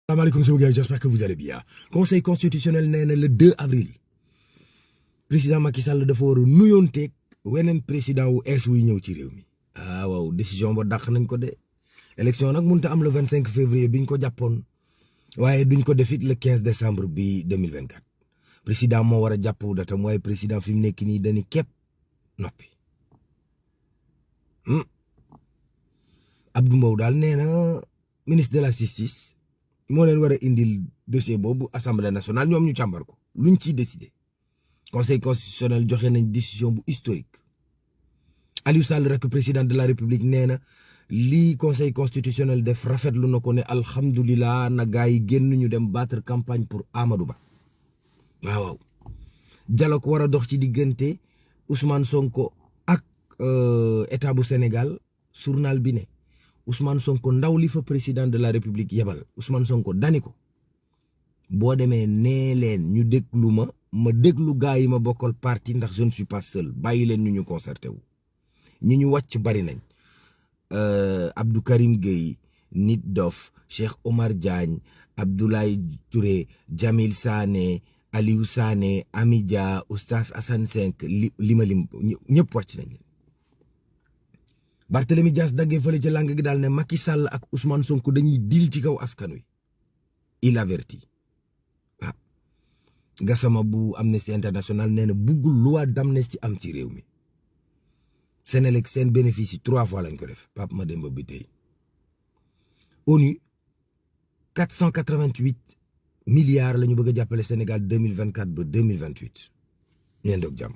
Assalamualaikum sama gars, j'espère que vous allez bien. Conseil constitutionnel nee na le 2 avril président Macky Sall dafa war a nuyoonteeg weneen président wu ees wuy ñëw ci réew mi. Waaw décision ba dàq nañ ko de. Élection nag mënut a am le 25 février biñ ko jàppoon waaye duñ ko defit le 15 décembre bi 2024 président moo war a jàpp datam waaye président fi mu nekk nii dañuy képp noppi. Abdou Mbow daal nee na ministre de la justice moo leen war a indil dossier boobu assemblée nationale ñoom ñu càmbar ko luñ ciy décider. Conseil constitutionnel joxe nañ décision bu historique Aliou Sall rek président de la république nee na lii conseil constitutionnel def rafetlu na ko ne alhamdulilah na gaa yi génn ñu dem battre campagne pour Amadou Ba. waaw dialogue war a dox ci diggante Ousmane Sonko ak état bu Sénégal journal bi ne Ousmane Sonko ndaw li fa président de la république yebal Ousmane Sonko dani ko boo demee nee leen ñu déglu ma déglu gaa yi ma bokkal parti ndax je ne suis pas seul bàyyi leen ñu concerté wu ñi ñu wàcc bari nañ Abdou Karim Gueye Nit Dof Cheikh Omar Diagne Abdoulaye Touré Jamil Sané Aliou Sané Amidia Oustaz Assane Senk lima ñëpp wàcc nañ leen. Barthélémy Dias daggee fële ca làng gi daal ne Macky Sall ak Ousmane Sonko dañuy dil ci kaw askan wi il avertit. Gassama bu Amnesty International nee na buggul loi d'amnistie am ci réew mi Sénélec seen bénéfice yi 3 fois lañ ko def Pape Mademba bi tey ONU 488 milliards la ñu bëgg a jàppale Sénégal 2024 ba 2028 ñeen doog jàmm